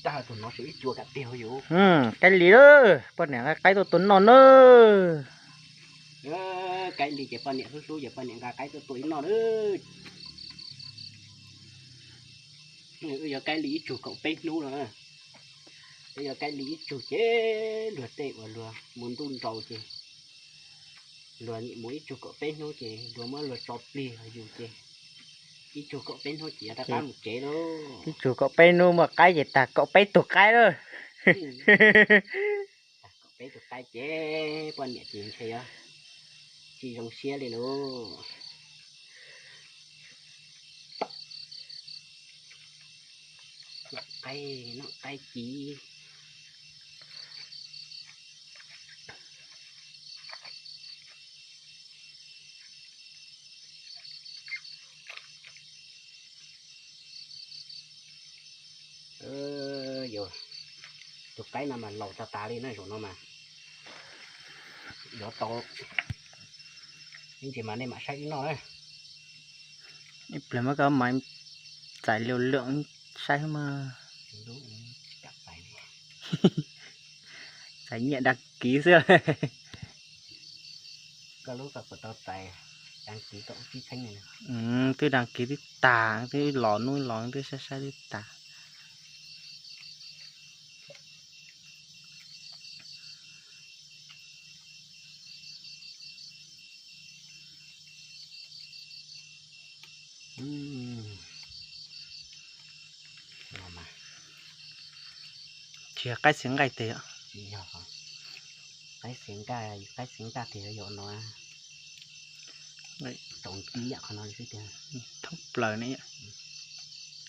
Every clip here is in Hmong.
Tag tus no ces ib cuag kam tiag yus. Qaib li lawm, poj niam nqa qaib tuaj tua noj nawb. Qaib li ces poj niam hlub hlub ces poj niam nqa qaib tuaj tua ib noj nawb. Wb yog qaib li ib tsug kaum peb hnub no. Wb yog qaib li ib tsug ces luag tej uas luag mus ntuj nraus ces luag mus ib tsug kaum peb hnub ces luag muab luag tso plig yus ces ib tsug kaum peb hnub ces rov qab mus tsev lauj. Ib tsug kaum peb hnub muaj qaib ces tag kaum peb tug qaib lawm. Kaum peb tug qaib ces poj niam ces ntshe yuav tsis zoo siab li lauj. Qaib, noj qaib ci. Yus, tus qaib no mas laus tas tas li na, zaum no mas yuav tau. Ib ntsis mas nej mam saib wb noj na. Ib pliag muab koj mas txais liu lwm saib mas. Txais nyiam dag kiv xwb. Koj lub koj puas tau txais dag kiv tau ib txheeb? Twb dag kiv twb tag, twb los hnub los twb saib saib twb tag. Tsis yog qaib xeev nqaij tiag. Yog qaib xeev nqaij, qaib xeev nqaij tiag yog no. Tau kiv yam qhov no xwb tiag. Thoob plaws ne.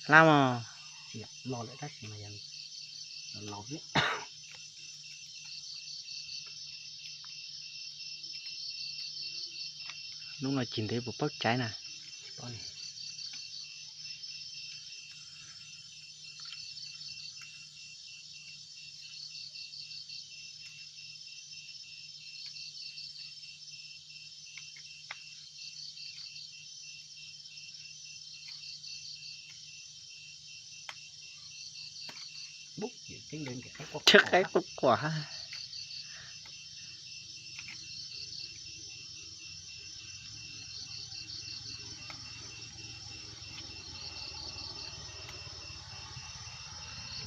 Hlab mog. Tsis yog, los lawm tab sis mas yog laus thiab. Hnub no cig ntev puas paub tsaiv na? Tsw qaib quaj quaj.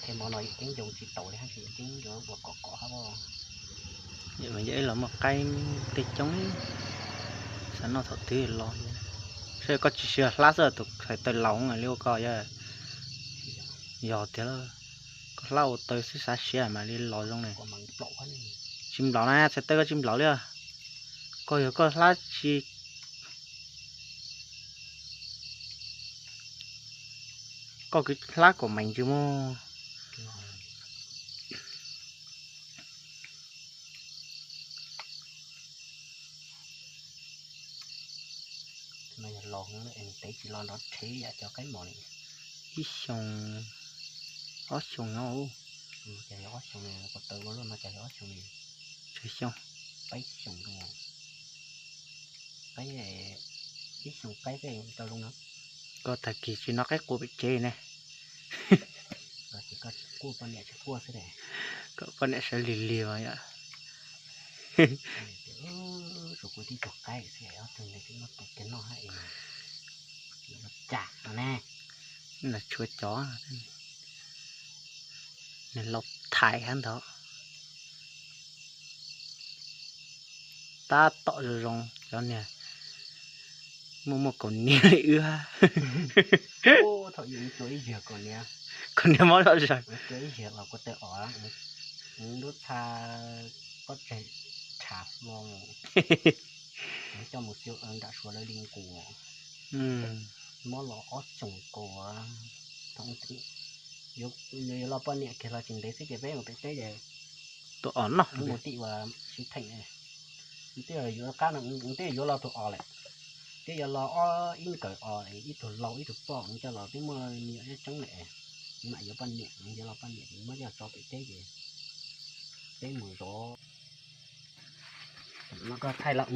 Hmo no yawm ceeb yoo tsis taus li hab, yawm ceeb yuav ua kom kom hab. Yawm mas yog ib los muaj qaib tej coob, xav noj thaum twg los. Saib koj tsis siv hlab xwb tus hais taw laus li ua koj yog. Yog tiag, koj hlab ua taw xwb xav siav mam li los zoo ne. Tsis nplaum na, txhais taw koj tsis nplaum li. Koj yog koj hlab tsis, koj kwv hlab kom meem tsis muaj. Yog los es nws tev tsis los nrov rhev yam cov qaib mos li. Ib xyoo, ob xyoo no. Ces yog ob xyoo, ko taw ua luaj no ces yog ob xyoo li. Tsawg xyoo? Peb xyoo. Qaib, ib xyoo qaib tej rau zoo no. Koj tag kis tsis noj qaib qua pem tsev ne. Koj tsis quaj poj niam tsis quaj xwb. Koj poj niam sawv lig lig mas yom. Tshuav kuv tib tug qaib xwb, ob tug ntawd twb muab tua kiag noj hab es. Cas no ne. Los tshuav cov, nws laus thaiv hab ntawd. Tab tom zoo zoo cov niag muaj muaj kaus hniav li wb hab. Kaus hniav mob zog zog. Lub txha pob tsaig tshav hlo, coj mus xyuas nram Suav lawv li nkus. Mob los ob xyoos kaus. Yuav los poj niam kiag los tsis ntev xwb ces peb mus pem teb ces tua os noj. Mus tim uas siv theem, twb yuav qab no, twb yuav los tus os lawm, twb yuav los ob ib nkawm os, ib tug laus ib tug poj coj los twb muaj me nyuam tseeb lawm, mam yuav poj niam, yuav los poj niam muab coj tso pem teb ces peb mus zov. No koj thaij los,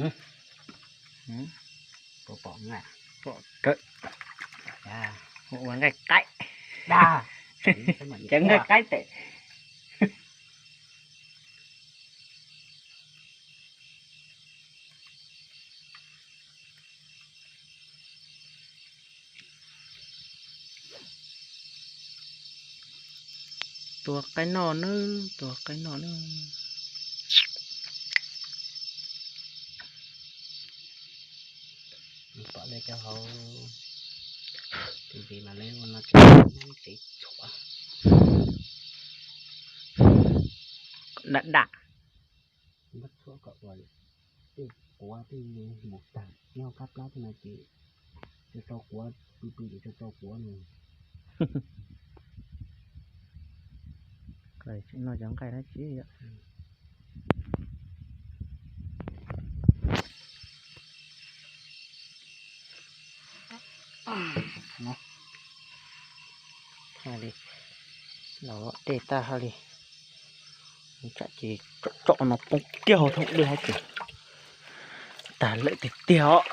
pom, pom kawg, ua nqaij qaib dag. Cov nqaij qaib tes. Tua qaib noj nawb, tua qaib noj nawb. Pom nej cov hauv TV mas lawv ua no tsev txhuam. Dam dam. Muab txhuam kom ua tej quav tej mus tag nyob qab plab tej no ces tsis tau quav, pw pw ces tsis tau quav no. Noj cov nqaij dab tsi yom. Hais li, los dej tag hais li, tsam ces tsom tsom no poob kiag hauv thooj dej hab ces tag lawm tiag tiag os.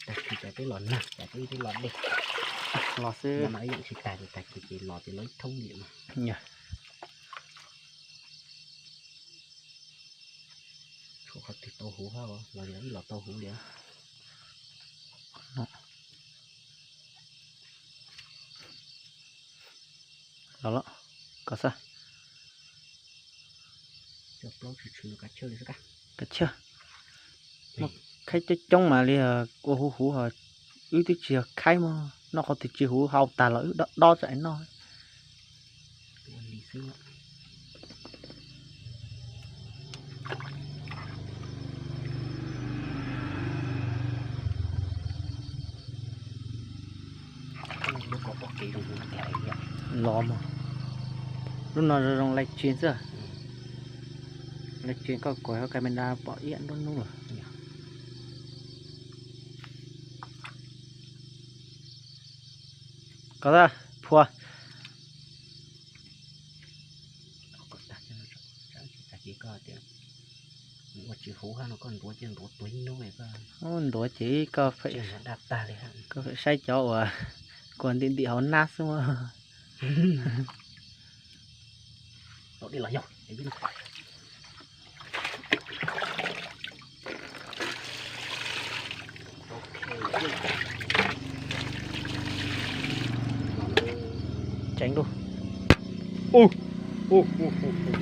Tag kis ces twb los nag, ces twb twb los dej. Los xwb. No ib yam tsis tag ces tag kis ces los ces los ib thoob liam mas. Tshuav qhov twg tau huv hab los yog ib los tau huv li. Los los, koj xav. Kav tsij, muaj khaib coob coob mas li ua huv huv ho wb twb tsis yog khaib mog, noj qhov twg tsis huv hau tag los wb dob dob tsam noj. Los mog, lub no zoo zoo live stream xwb. Live stream koj kuv hauv camera pom ib yam nruab hnub lawm. Koj phua. Ua tsis huv hab no koj ntuav ces ntuav tuag ib hnub. Ntuav ces koj phem, koj phem saib cov uas kua ntim ntim hauv nab xwb. Tseev lug. Ub, ub, ub, ub, ub.